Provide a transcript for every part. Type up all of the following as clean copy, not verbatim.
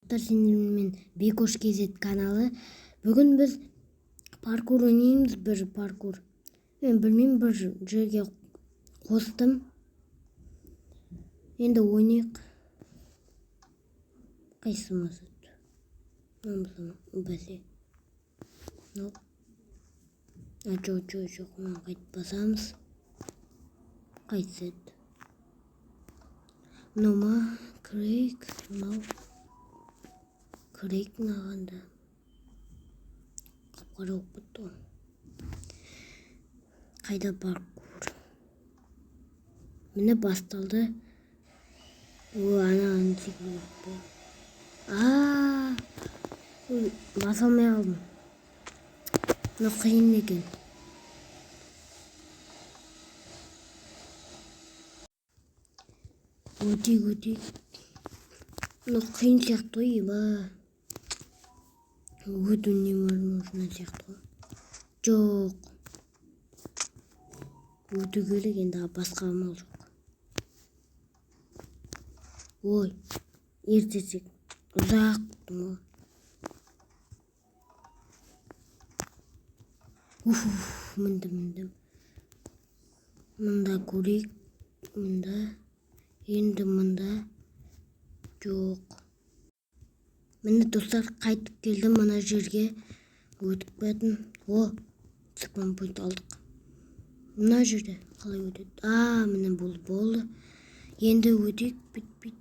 Достар, сендермен Бекош KZ каналы. Бүгін біз паркур ойнаймыз, бір паркур. Мен білмеймін, бір жерге қостым. Енді ойнайық. Қайсымыз? Бәсе. Мынау. А, жоқ, жоқ, жоқ, мынаны қайтып басамыз. Қайсы еді? Мынау ма? Кірейік, мынау. Кірейік мынаған да. Қап-қара болып кетті ғой. Қайда паркур? Міне, басталды. О, анаған секіру керек пе? А, баса алмай қалдым. Мынау қиын екен. Өтейік, өтейік. Мынау қиын сияқты ғой, еба. Өту невозможно сияқты ғой. Жоқ. Өту керек енді, басқа амал жоқ. Ой, ертесек ұзақ күттім ғой. Уф, міндім, міндім. Мында көрейік. Мында. Енді мында. Жоқ. Міне, достар, қайтып келдім мына жерге. Өтіп кеттім. О, спампоинт алдық. Мына жерде қалай өтеді? А, міне, бұл болды. Енді өтейік, бит, бит.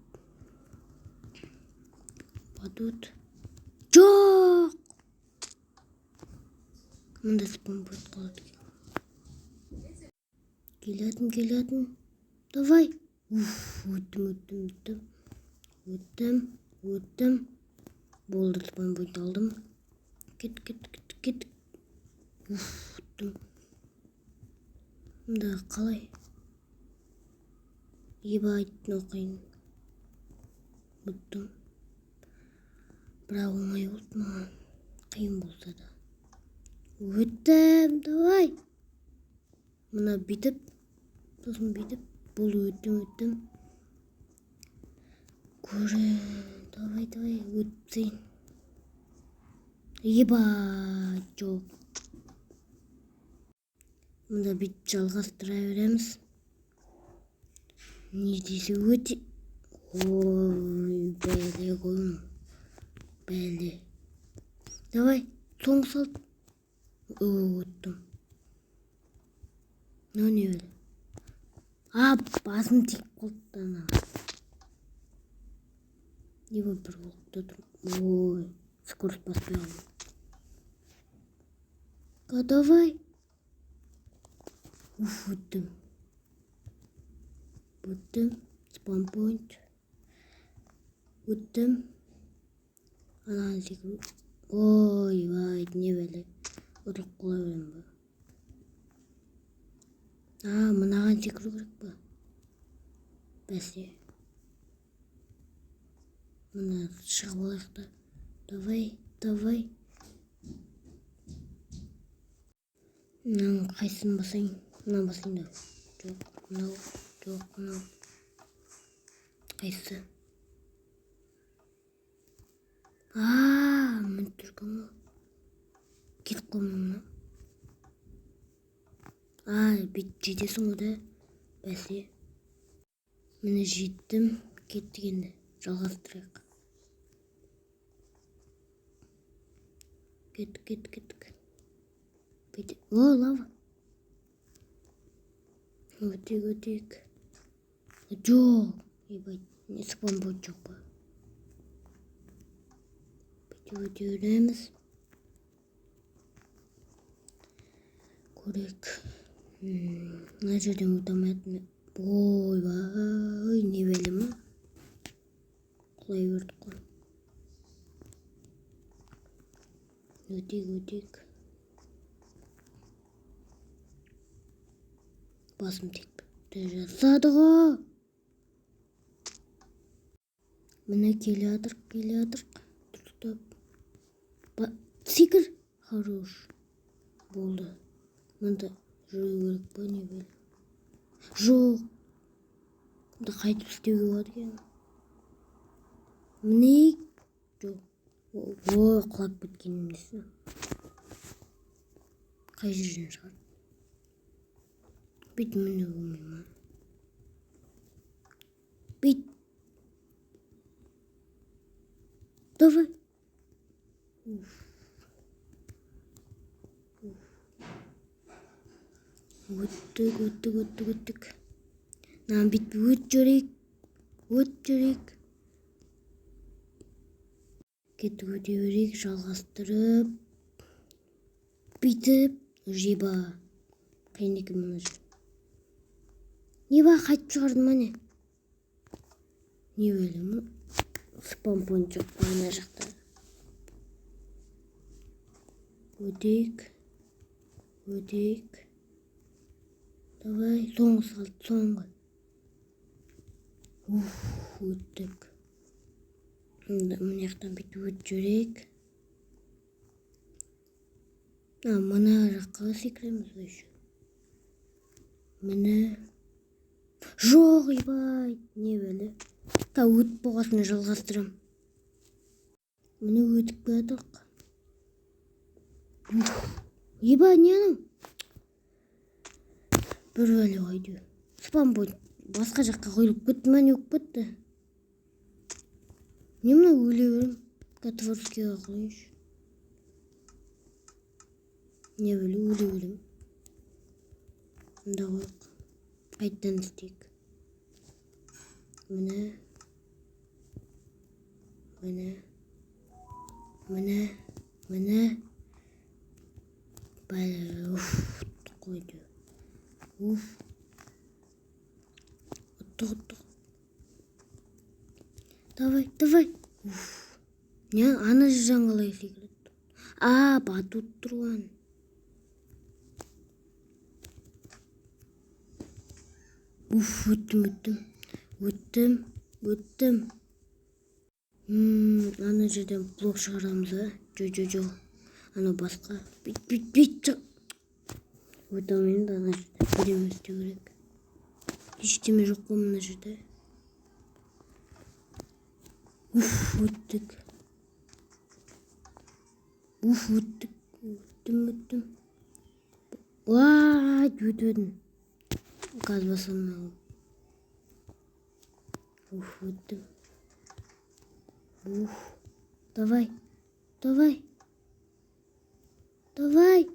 Батут. Жоқ! Мында спампоинт қалады екен. Келетін, келетін. Давай. Уф, өттім, өттім, өттім. Өттім, өттім. Болды, спампоинт алдым. Кет, кет, кет, кет. Уф, өттім. Мында қалай? Ебать, мынау қиын. Өттім. Бірақ оңай болды маған. Қиын болса да. Өттім, давай. Мына бүйтіп, сосын бүйтіп. Болды, өттім, өттім. Көре, давай, давай, өтсейін. Ебать, жоқ. Мында бүйтіп жалғастыра береміз. Не десе өте... Ой, бәле ғой мынау. Бәле. Давай, соңғы салт. Өттім. Мынау не бәле? А, басым тиіп қалды ана. Не болып бір болып тұр. Ой, скорость баспай қалдым. Давай. Уф, өттім. Өттім. Спампоинт. Өттім. Ананы секіру. Ой, не бәле. Ұтылып қала беремін ба? А, мынаған секіру керек па? Бәсе. Мына шығып алайық та. Давай, давай. Мынаның қайсысын басайын? Мынаны басайын да. Жоқ, мынау, жоқ, мынау. Қайсысы? А, міне тұр ғой. Кетіп қалма мына. А, бүйтіп жетесің ғой да. Бәсе. Міне, жеттім. Кеттік енді. Жалғастырайық. Кеттік, кеттік, кеттік. Бүйтіп. О, лава. Өтейік, өтейік. Жоқ. Ебать, не спампоинт жоқ па? Бүйтіп өте береміз. Көрейік. Мына жерден өте алмайтын. Ойбай, не бәле ма? Құлай бердік қой. Өтейік, өтейік. Басым тиіп кетті. Жасады ғой. Міне, келе жатырық, келе жатырық. Дұрыстап. Секір. Хорош. Болды. Мында жүру керек па, не бәле? Жоқ. Мында қайтып істеуге болады екен. Міне. О, құлап кеткенім несі? Қай жерден шығады? Бүйтіп мінуге болмай ма? Бүйт. Давай. Уф. Өттік, өттік, өттік, өттік. Мынаны бүйтіп өтіп жіберейік. Өтіп жіберейік. Кеттік, өте берейік, жалғастырып. Бүйтіп, жеба. Қиын екен мына жер. Не ба, қайтып шығардым ма не? Не бөлімі? Спампон жоқ ана жақта. Өтейік. Өтейік. Давай, соңғы қалды, соңғы. Уф, өттік. Мына жақтан бүйтіп өтіп жіберейік. Мына жаққа секіреміз ғой еще. Міне. Жоқ, ебай, не бәле. Та өтіп болғасын жалғастырам. Міне өтіп келатырық. Уф, ебай, не анау? Бір бәле қойды. Спам бойынша басқа жаққа құйылып кетті ма, не болып кетті? Не мынау, өле беремін. Творческийға қояйыншы. Не бәле, өле беремін. Мында қояйық. Қайтадан істейік. Міне. Міне. Міне. Міне. Бәле, уф, қойды. Уф. Ұттық, ұттық. Давай, давай. Уф. Не, ана жерден қалай секіреді? А, батут тұрған. Уф, өттім, өттім. Өттім, өттім. Ана жерден блок шығарамыз, а? Жо, жо, жо. Ана басқа. Бүйт, бүйт, бүйт. Өте алмаймын да, ана жерде бірдеме істеу керек. Ештеме жоқ қой мына жерде. Уф, өттік. Уф, өттік. Өттім, өттім. Уай, өтіп едім. Газ баса алмай. Уф, өттім. Уф. Давай. Давай. Давай.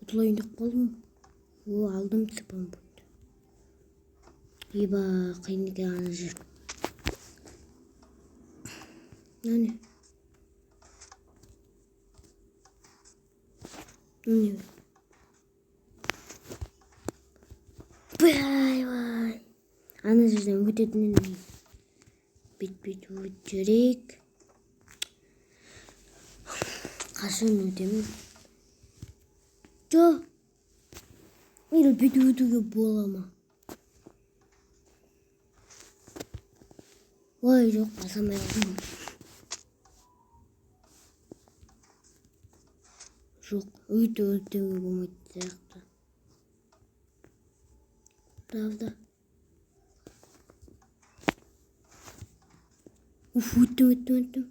Ұтылайын деп қалдым. О, алдым спам бойынша. Еба, қиын екен ана жер. Мынау не? Мынау не? Бай, бай. Ана жерден өтетін едім. Бүйт-бүйт өтіп жіберейік. Қашан өтемін? Жоқ. Или бүйтіп өтуге бола ма? Ой, жоқ, баса алмай қалдым. Жоқ, өйтіп өтуге болмайтын сияқты. Правда? Уф, өттім, өттім, өттім.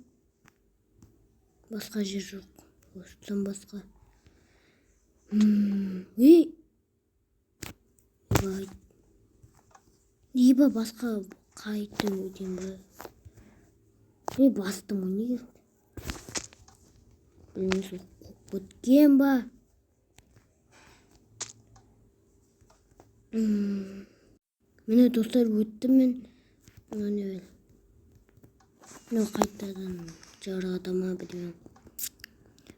Басқа жер жоқ. Осыдан басқа. Ей! Еба, басқа қайтып өтем ба? Ей, бастым ғой, неге? Білмеймін, сол қуып кеткен ба? Міне, достар, өттім мен. Мына не бәле? Мынау қайтадан жарады ма, білмеймін.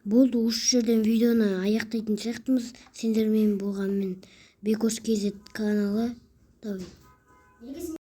Болды, осы жерден видеоны аяқтайтын сияқтымыз. Сендермен болғанмен Бекош KZ каналы. Давай. Негізінде